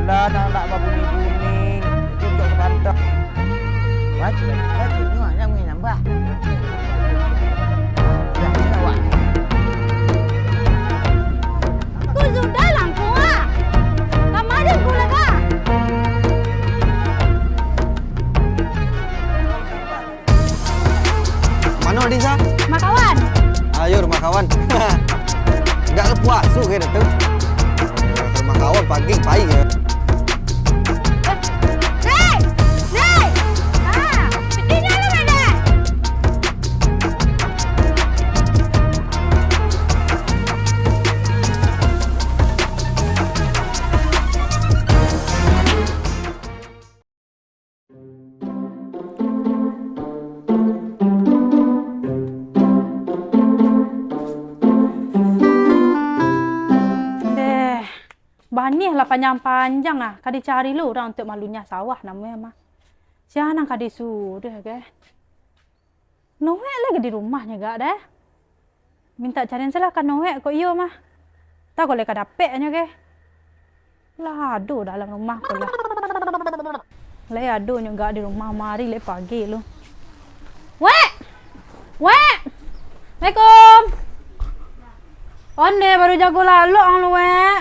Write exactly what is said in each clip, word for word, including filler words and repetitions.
Lah, nang nak babuni-buni, cocok sabanta. Baco, baco, nyo, nang main nambah. Lah, nyo awak ni. Ko sudah langkung ah. Kamari pulang ah. Mano, Disa? Rumah kawan. Ayo, rumah kawan. Ndak puaso ke, Datu? Rumah kawan pagi pai ya. Hei! Hei! Ah, pitih nyo lah, Dek. Deh, baniah lah panjang-panjang ah, ka dicari lo urang untuak malunyah sawah namonyo mah. Sia nan ka disuruah, ge? Noek lai di rumahnyo gak deh. Mintak carian se lah ka Noek kok iyo mah. Tau kok lai ka dapeknyo ge. Lah ado dalam rumah ko lah. Lai ado nyo gak di rumah, mari lai pagi lu. Wek! Wek! Assalamualaikum. Onde baru jago lalok ang lu, Wek.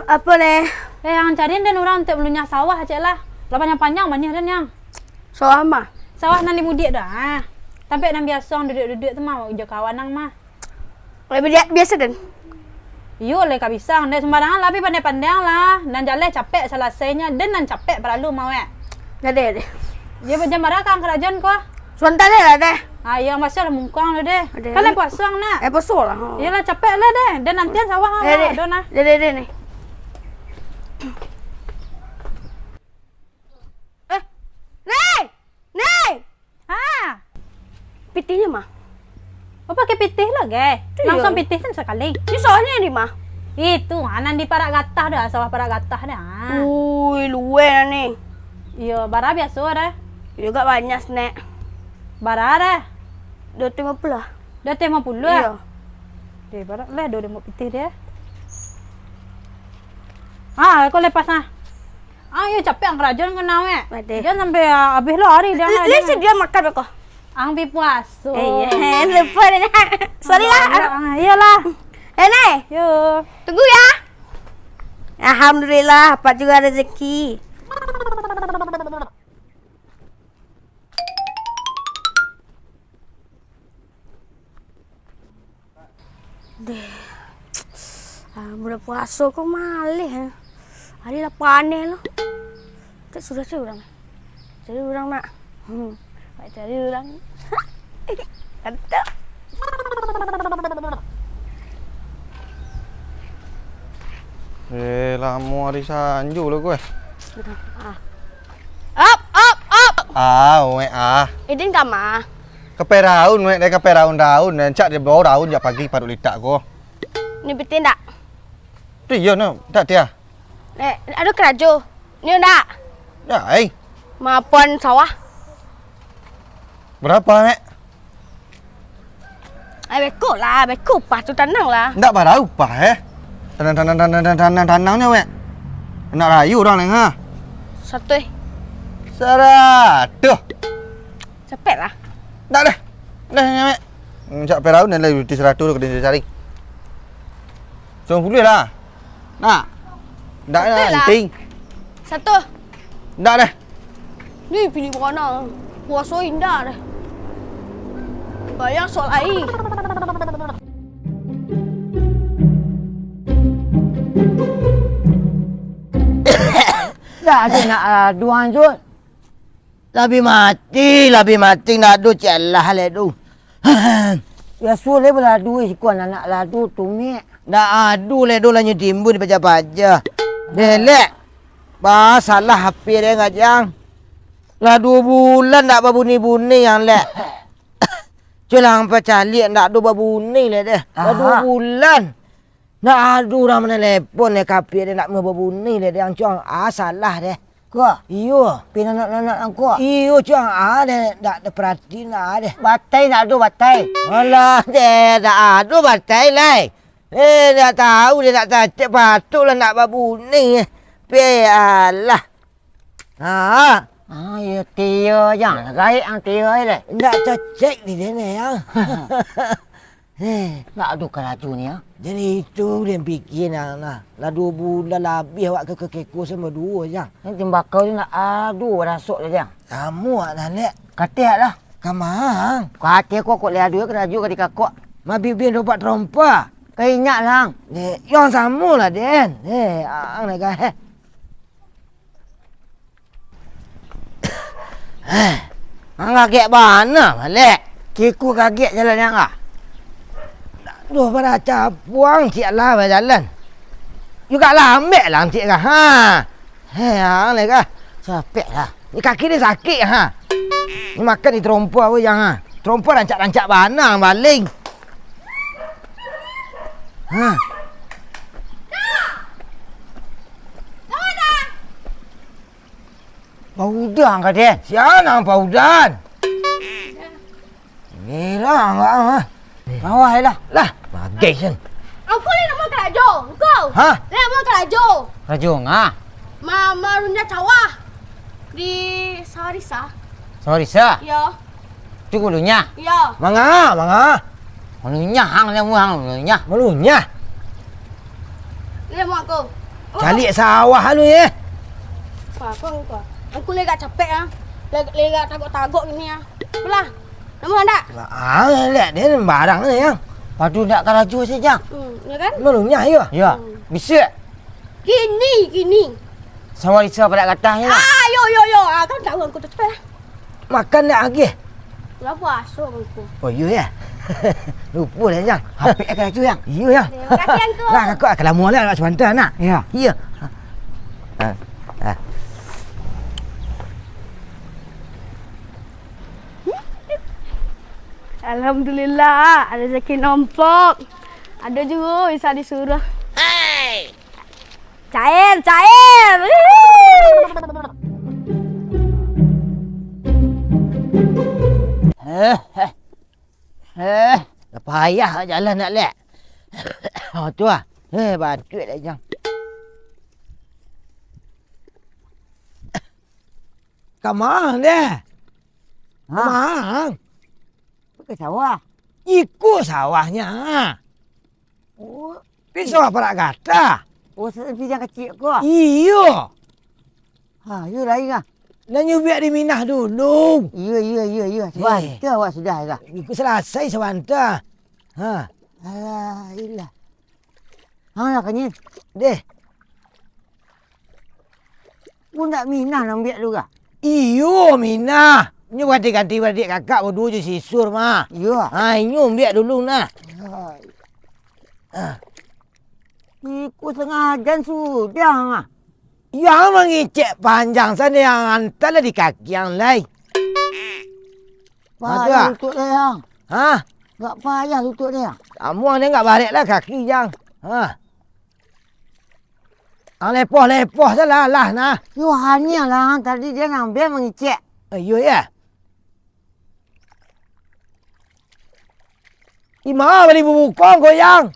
Apo, Neh? Eh, ang carian den urang untuak malunyah sawah cek lah. Lah panjang-panjang baniah den yang. Sawah mah? Sawah nan di mudiak tu, ah. Tampek nan biaso ang duduak-duduak tu mah, jo kawan ang mah. Lai bia-, biaso den? Iyo, lai ka bisa ang, dek sumbarangan lah, tapi pandai-pandai ang lah. Nan jaleh capek salasainyo, den nan capek paralu mah, wek. Jadi, jadi. Iyo, jam bara ka ang karajoan ko? Sabanta lai lah, deh. Ah, iyo, ang basuah lah muko ang dulu, deh. Jadi, kan lai jadi. Puaso ang, nak? Eh, puaso lah, ha. Iyolah, capek lah, deh. Den nantian sawah ang, eh, lah, deh. Ado nah. Jadi, jadi, nih. Eh, Neh! Neh! Ha? Pitihnyo mah. Oh, pakai pitih lah, ge? Itu lansuang iyo. Pitih tu sakali. Ni sawahnyo di mah? Itu, ha, nan di parak gatah dah, sawah parak gatah dah, ha. Ui, luweh lah ni. Iyo, bara biaso dah. Iyo, agak banyak snack. Bara dah? Dua ratus lima puluh lah. Dua ratus lima puluh lah? Iyo. Deh, bara lah dua ribu pitih dia. Ah, kau lepas ah. Ah, iyo capek ang karajoan kena, wek. Waduh. Jan sampai, ah, abih lo hari dia. Li, li, dia makan beko. Ang pi puaso. Eh, iyo, lupa deh. Sorry lah. Ah, iyolah. Eh, Neh. Yo. Tunggu ya. Alhamdulillah, dapat juga rezeki. Deh. Ah, bulan puaso ko maleh, eh. Ari lah paneh lo. Tak sudah cari urang. Cari urang, nak. Hmm. Nak cari urang. Mantap. Eh, lamo ari sanjo lo ko, eh. Ah. Op, op, op. Ah, wek ah. Idin ka ma? Ka Peraun, wek, dari ka Peraun-raun, rancak dia bawa raun jak pagi paruik litak ko. Ni pitih ndak? Tu iyo no, ndak dia. Eh, ado karajo. Ni ndak? Ndak, ai. Mapan sawah. Berapa, Mek? Ai, beko lah, beko upah tu tanang lah. Ndak bara upah, eh. Tanang, tanang, tanang, tanang, tanang, tanangnyo, Mek. Nak rayu urang lengah. Satu, eh. Saratuh. Capek lah. Ndak deh. Ndak, Mek. Cak Peraun dan lai duit saratuh tu kena cari. Sambilan puluah lah. Nak. Ndak lah, penting. Satu. Ndak deh. Ni pilih makanan. Puaso indak deh. Bayar sok lai. Dah ada nak, ah, duang tu. Labiah mati, labiah mati, ndak ado ciek alah lai tu. Biaso lai baladu siko anak ladu tu, Mek. Ndak ado lai do, lah nyo timbun paja-paja. Delek. Bah, salah H P deh ngajang. Lah duo bulan ndak babuni-buni yang lek. Culang pacaliak ndak ado babuni lai deh. Lah duo bulan. Ndak ado urang manelepon deh, H P deh ndak mau babuni lai deh. Ang cuang ah salah deh. Ko? Iyo. Pi nanak-nanak ang ko? Iyo, cuang ah deh ndak diperhati ndak deh. Batai ndak ado batai. Alah deh, ndak ado batai lai. Eh, ndak tahu deh, ndak tacek, patutlah ndak babuni. Pe alah. Ha. Ah, iyo, Tio, jan lah gaek ang Tio, eh, leh. Ndak cocek di sini, ya. Eh, ndak ado karajo ni, ah. Jadi itu den pikia, nah, nah. Lah duo bulan labiah awak keko-keko samo duo, Jang. Ni tembakau tu ndak ado rasok tu, Jang. Samo awak, nah, Lek. Katek lah. Ka ma ang? Katek ko kok leh ado karajo ka di kakok. Mabibian dompak tarompa. Ka inyak lah, ang. Dek, yo ang samo lah, den. Eh, ang lah, eh. Ang kagek bana, Malek. Kiko kagek jalan ang ah. Duh, bara capuang ciek lah bajalan. Juga lambek lah ciek kah, ha. Heh, ang lai kah. Capek lah. Ni kaki ni sakik, ha. Ni makan di tarompa ko, Jang, ha. Tarompa rancak-rancak bana, baling. Ha. Paudan ka den? Sia nan paudan? Ira, ah. Bawah lah. Lah, bagai sen. Angku ni namo karajo, angku. Ha? Ni namo karajo. Karajo nga? Ma-, marunyah sawah di Sawarisa. Sawarisa? Yo. Tu gulunya? Yo. Manga, manga. Malunyah ang, dia muang malunyah. Malunyah? Dia muang ko. Oh. Caliak sawah lu, eh. Apa, apa, apa? Aku lagak capek, ah. Lag-, lagak tagok-tagok gini, ah. Apolah? Namuah ndak? Lah, ah, liek dia barang ni, yang. Padu ndak karajo saja. Hmm, ya kan? Malunyah, yo. Ya. Hmm. Bisa. Kini, kini. Sawarisa padak gatah ni lah. Ah, yo, yo, yo. Ah, kan tahu aku tu, cepat lah. Makan ndak agih? Lah puaso aku. Oh, iyo, ya. Lupo dah, Jang. Hapik akan aku, Jang. Iyo, Jang. Terima kasih, Angku. Lah, aku akan lamo lah nak sabanta, nak. Ya. Iya. Ah, ah. Alhamdulillah, ada rezeki nompok. Ada juga bisa disuruh. Cair, cair. Eh, eh. Eh, lah payah jalan nak lek. Oh, tu ah. Eh, batuk dah, Jang. Ka ma deh? Ha? Ka ma? Ka sawah. Iko sawahnyo. Oh. Pi sawah parak gatah. Oh, sa-, pi nan kacik ko? Iyo. Ha, iyo lain ah. Lah nyubiak di Minah dulu. Iyo, iyo, iyo, iyo. Eh. Sabanta awak sudah lah. Iko salasai sabanta. Ha. Alah, ilah. Ha, lah kanyi. Deh. Pun ndak Minah nan ambiak tu kah? Iyo, Minah. Nyo ganti-ganti baradik kakak baduo jo si Sur mah. Iyo. Ha, inyo ambiak dulu nah. Hai. Ah. Iko sangajan sudah mah. Yang mangicek panjang sana yang antah lah di kaki yang lai. Payah lutuak deh, Yang. Ha? Gak payah lutuak deh, Yang. Amuang deh gak barek lah kaki, Jang. Ha. Ang lepoh-lepoh salah lah nah. Yo, hanya lah, tadi dia ngambil mangicek. Eh, iyo, ya. Ima bali babukon ko, Yang?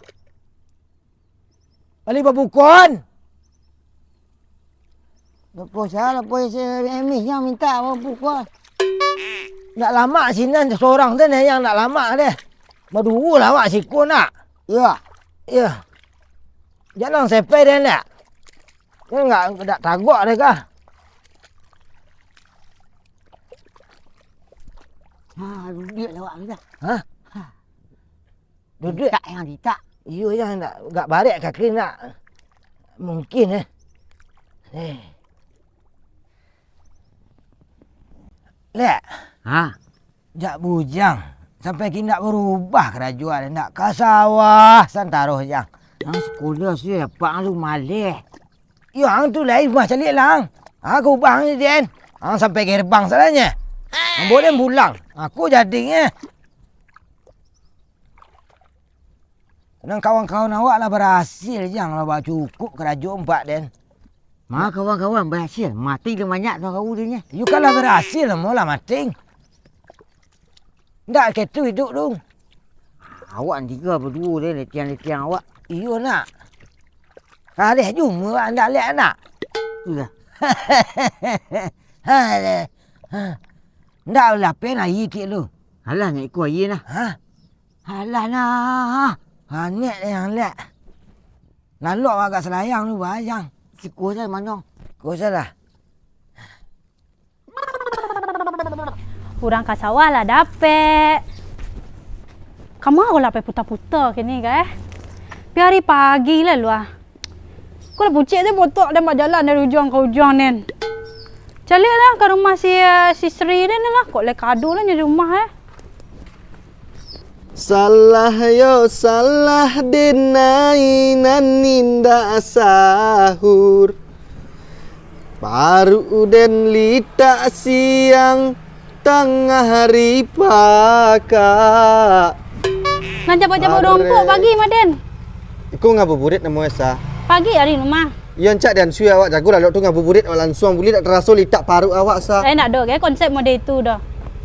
Bali babukon? Lepoh salah, lepoh si Emis yang minta babukon. Nak lamak sinan sorang tu nah, Yang, nak lamak deh. Baduo lah awak siko nak. Iya. Iya. Jangan sepai deh nak. Kan nggak, nggak tagok deh kah? Ha, duduak lah awak ni dah. Ha? Ha. Duduak. Ditak yang ditak. Iyo, yang nak, agak barek kaki nak. Mungkin, eh. Eh. Lek. Ha? Jak bujang. Sampai kini ndak barubah karajo, ndak ka sawah santaro, Jang. Yang sekolah sih, apak lu maleh. Yo, ang tu lai mah caliak lah, ang. Ha, kubah ang ni, den. Ang sampai gerbang salah nyo. Ambo den pulang. Aku jadinyo. Nan kawan-kawan awak lah barasil, Jang, lah bacukuik karajo ampek den. Ma kawan-kawan barasil? Mati lah banyak tu kau tu nyo. Yo kan lah barasil, mau lah mati. Ndak ketu iduik tu. Awak tigo baduo deh, letiang-letiang awak. Iyo nak. Kareh jumo awak ndak lek nak. Lah. Alah. Ha. Ndak lah, pen aia kek lu. Alah, nyo iko aia nah. Ha? Alah nah. Anek yang lek. Lalok agak selayang lu, bayang. Siko sajo mano? Siko sajo lah. Urang ka sawah lah dapek. Kama ko lah pai puta-puta kini ko, eh? Pi ari pagi lah lu ah. Ko lah pucek tu botok dan bajalan dari ujuang ka ujuang nen. Caliak lah ka rumah si, eh, si Sri den lah. Kok lai kado lah nyo di rumah, eh? Salah yo, salah den ai nan indak sahur. Paruik den litak siang, tangah ari pakak. Nan cabut-cabut rumput pagi mah, Den. Iko ngabuburit namo esa. Pagi ari rumah. Iyo, ancak den sui awak jago lalok tu ngabuburit awak lansuang, buliah dak taraso litak paruik awak sa. Eh, ndak ado ge konsep mode itu doh.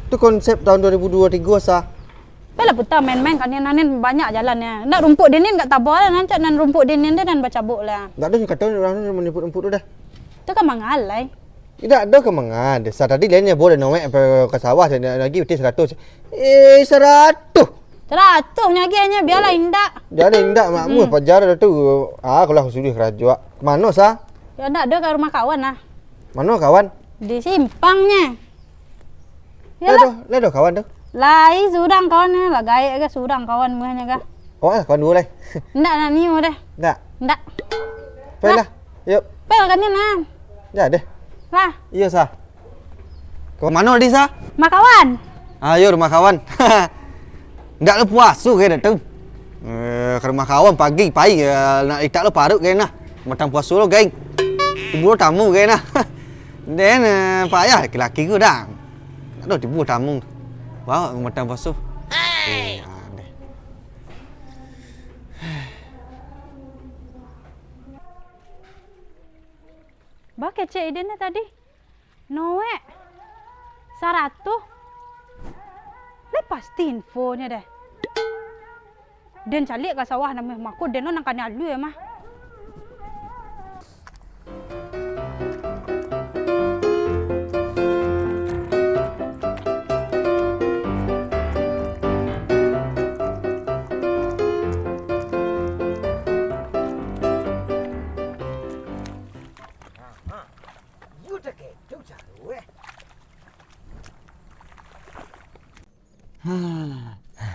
Tu konsep tahun dua ribu dua tiga sa. Pai lah puta main-main, kanian-kanian banyak jalannyo. Ndak rumput dinin ndak taba lah, nan cak nan rumput dinin tu nan bacabuk lah. Ndak ado kato urang tu manyebut rumput tu dah. Tu kan mangalai. Indak ado ka manga, desa tadi lain nyo boleh nowek ka sawah, lagi pitih saratus. Eh, saratus. Saratus nyo agiahnyo, bialah indak. Jadi indak makmu pajar tu. Ah, kalau sudah karajo. Mano sa? Yo ndak ado ka rumah kawan lah. Mano kawan? Di simpangnyo. Lah Yalah. Ado, lah ado kawan tu. Lai surang kawan, lah gaek ga surang kawan muahnyo ga. Awak lah kawan duo lai. Ndak nak nio deh. Ndak. Ndak. Pai lah. Yok. Pai lah kanian nah. Ya deh. Lah. Iyo sa. Ka mano tadi sa? Rumah kawan. Ayo rumah kawan. Ndak lo puaso kayaknyo tu. Eh, ka rumah kawan pagi pai, eh, nak litak lo paruik kayaknyo nah. Matang puaso lo, geng. Tibo tamu kayaknyo nah. Den, eh, payah laki-laki ko dang. Aduh, tibo tamu. Bawa matang puaso. Eh, aneh. Bah kecek iden tadi. Nowek. Saratuh. Lai pasti infonyo deh. Den caliak ka sawah namuah mako den lo nan kanai alua mah. Iyo taketo caro, eh. Ha,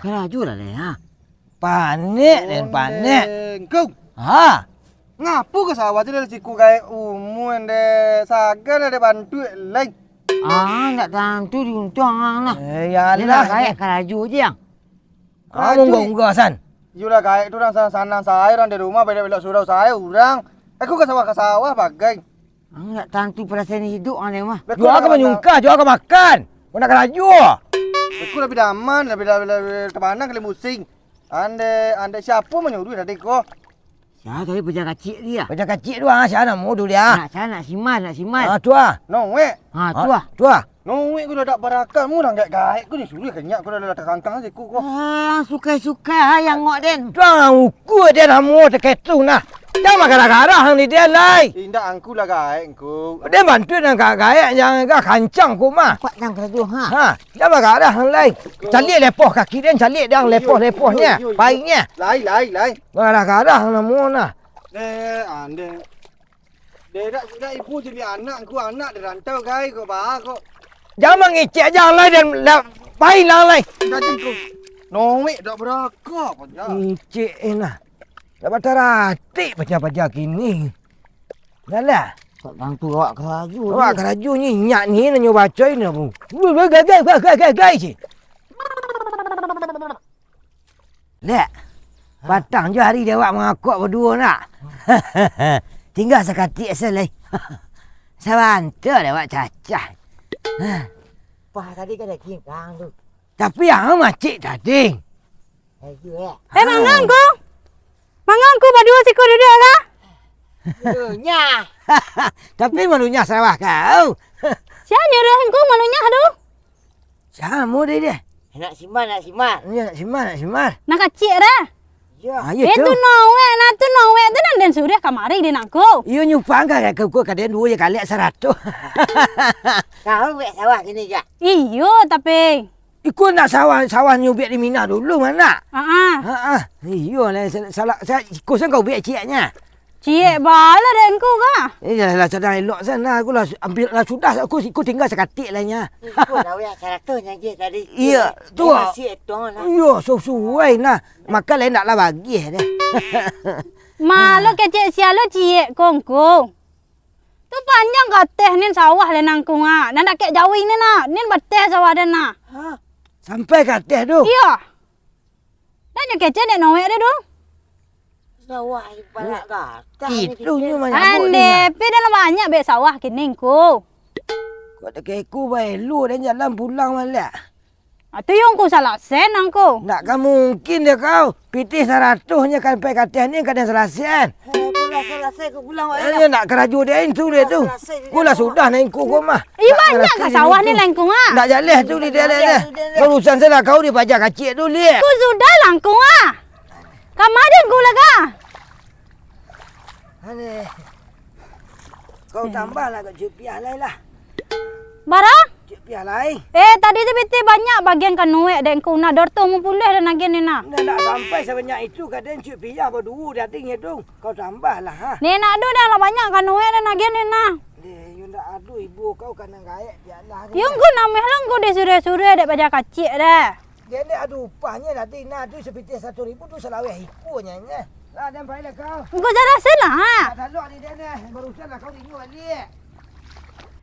karajo lah, Leh, ha. Panek, Den, panek. Ngku. Ha? Ngapo ka sawah tu, Leh, siku gaek umua, Dek? Sagan ado bantuak, Leh. Ah, ndak tantu diuntuang ang lah. Eh, iyolah. Gaek karajo je, ang. Karajo. Mungga-mungga, San. Iyolah, gaek tu urang sanang-sanang sae, urang di rumah, belok-belok surau sae, urang. Aku ka sawah, ka sawah, bagai. Ang ndak tantu parasaian hiduik ang ni mah. Jua ka manyungkah, jua ka makan. Kau nak karajo. Aku labiah daman, labiah, labiah, labiah tabanang kali musing. Ande, ande siapo manyuruah tadi ko? Sia tadi paja kacik dia? Paja kacik tu, ah, sia namo tu dia? Nak sia, nak siman, nak siman. Ah, tu ah. Nowek. Ah, tu ah. Tu ah. Nowek ko dak barakal, murang gaek-gaek ko ni, suruah kanyak ko dah, dah takangkang siku ko. Ah, sukai-sukai ha yang ngok den. Tu ah, ukur dia namo taketu nah. Jan bagarah-garah ang di dia lai. Indak, angku lah gaek, angku. Dia bantu nan gaek-gaek, jan gaek kancang ko mah. Pak nang karajo, ha. Ha, jan bagarah ang lai. Caliak lepoh kaki den, caliak dang lepoh-lepohnyo, painyo. Lai, lai, lai. Bagarah-garah ang namo nah. Deh, ande. Deh, dak, dak ibu jadi anak, ku anak di rantau, gai, kok baa, kok. Jan mangecek, jan lai, den, dah, pai lah lai. Jadi, kok. Nowek dak barakal, paja. Ngecek, eh, nah. Dak bataratik paja-paja kini. Dah lah. Sak tantu awak karajo ni. Awak karajo ni, nyak ni, nanyo baco ni, apo. Gai, gai, gai, gai, gai, gai, cik. Lek, patang jo hari dek awak mangakok baduo nak. Tingga sakatik asa lai. Sabanta dek awak cacah. Pah tadi kan daging kang tu. Tapi ang macik tadi. Eh, manga ngku? Manga ngku baduo siko duduak lah? Malunyah. Tapi malunyah sawah kau. Sia nyuruah ngku malunyah tu? Samo deh dia. Nak siman, nak siman. Iya, nak siman, nak siman. Nak kacik dah. Iya. Ah, iya, eh, tu. Tu nowek, nah tu nowek tu nan den Sudah kamari di nangku. Iyo, nyumbang ka, ka, ka, ka den duo je kalek saratuih. Kau buek sawah kini, Jak? Iyo, tapi. Iko nak sawah, sawah nyo buek di Minah dulu, mano? Ha-ah. Ha-ah. Iyo lah, sa-, salah, sa-, iko sen kau buek cieknyo. Ciek bala dek ngku ka? Eh, lah, lah, sadang elok sen lah, aku lah su-, ambiak lah sudah, aku iko tingga sakatik lah nyo. Iko lah, buek saratuih nyo je tadi. Iyo, tu. Masih etong lah. Iyo, susuai nah. Makan lain nak lah bagiah deh. Malo kecek sia lo ciek ko ngku. Tu panjang ka ateh nin sawah lai nangku ngak. Nan dakek jawi nin nak. Nin bateh sawah den nak. Ha? Sampai ka ateh tu? Iyo. Dak nyo kecek dek Noek deh tu. Sawah ibarat gatah ni. Itu nyo banyak. Ande, pi dah lah banyak bek sawah kini ngku. Kok dakek ku bae lu dan jalan pulang baliak. Ah, tu yo ngku salasai nangku. Ndak ka mungkin deh kau. Pitih saratuih nyo sampai ka ateh ni ka den salasai. Eh, pulang salasai, kau pulang awak. Eh, nyo nak karajo dek itu deh tu. Salasai. Ku lah sudah nang ngku ko mah. Ih, banyak ka sawah ni lai ngku ah. Ndak jaleh tu di dalam deh. Urusan salah kau di paja kacik tu, Lik. Ku sudah lah ngku ah. Kamari ngku lah ka? Aneh. Kau tambah lah kau cupiah lai lah. Bara? Cupiah lai. Eh, tadi tu pitih banyak bagian ka Noek dek ngku nah, dua ratuih limo puluah dah nagiah ni nah. Ndak, ndak sampai sabanyak itu, ka den cupiah baduo tadi ngitung. Kau tambah lah, ha. Ni nak ado dah lah banyak ka Noek dah nagiah ni nah. Deh, yo ndak ado ibo kau ka nan gaek, bialah ni. Yo ngku namuah lah ngku disuruah-suruah dek paja kacik deh. Den dek ado upahnyo tadi nah tu sapitih saratuih ribu tu salaweh iko nyo nyo. Lah, den pai lah kau. Ngku salasai lah. Dak talok di den deh, barusan lah kau rinyo baliak.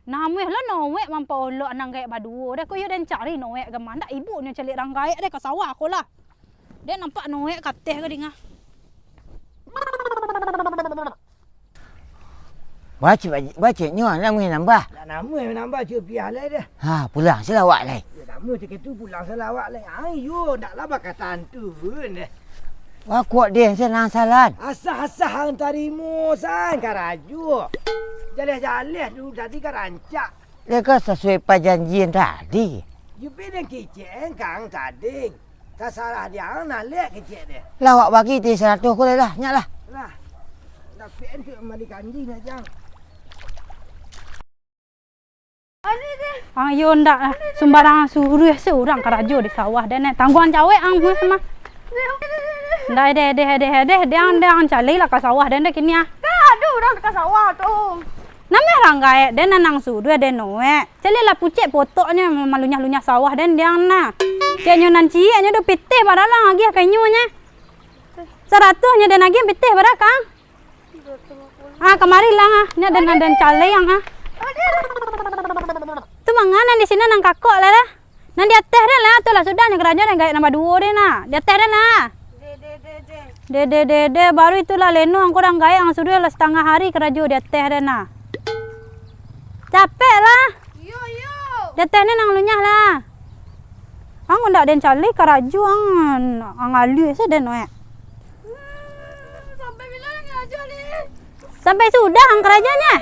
Namuah lah Noek mampaolok nan gaek baduo deh, ko yo den cari Noek ka ma, ndak ibo nyo caliak nan gaek deh ka sawah ko lah. Den nampak Noek ka ateh ko dingah. Bacik, bacik, bacik nyo, namuah nambah. Ndak namuah nambah, cupiah lai deh. Ha, pulang salah awak lai. Yo, namuah cak itu pulang salah awak lai. Ayo, ndaklah bakatantun deh. Wah, kuat deh, sen nan salah. Asah-asah ang tarimo, san, karajo. Jaleh-jaleh dulu tadi ka rancak. Deh ka sasuai pajanjian tadi. Yo pi den kicek ang tadi. Tasarah di ang, nalek kecek deh. Lah, awak bagi ti saratuih ko lai lah, nyak lah. Lah. Dapek tu mandi kanji nak jang. Ang yo ndak lah, sumbarang suruah se urang karajo di sawah den, eh. Tangguang cawek ang mah. Ndak, deh, deh, deh, deh, deh, ang, deh, ang caliak lah ka sawah den, deh, kini ah. Kan ado urang ka sawah tu. Namuah urang gaek den, nan ang suruah den Noek. Caliak lah pucek potoknyo malunyah-lunyah sawah den, deh, ang nah. Ceknyo nan cieknyo tu pitih bara lah agiah ka inyo nyo. Saratuih nyo den agiah pitih bara ka ang. Ah, kamari lah, ah. Ni ado nan den caliak ang, ah. Tu manga nan di siko nan kakok lah, lah. Nan di ateh den lah, tu lah sudah nyo karajo den gaek nan baduo den nah. Di ateh den lah. Deh, deh, deh, deh. Deh, deh, deh, deh. Baru itu lah leno ang kurang gaek ang suruah lah satangah ari karajo di ateh den nah. Capek lah. Iyo, iyo. Di ateh ni nan lunyah lah. Ang ndak den caliak karajo ang, ang aluih se den, wek. Hmm, sampai bila nak karajo ni? Sampai sudah ang karajonyo.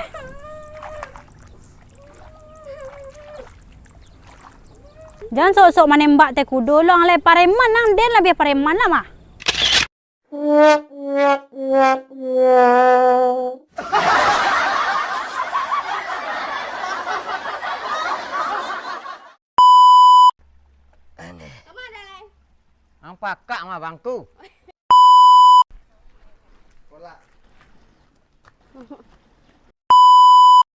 Jan sok-sok manembak teh kudo lo, ang lai pareman, ang den labiah pareman lah mah. Ang pakak mah bangku.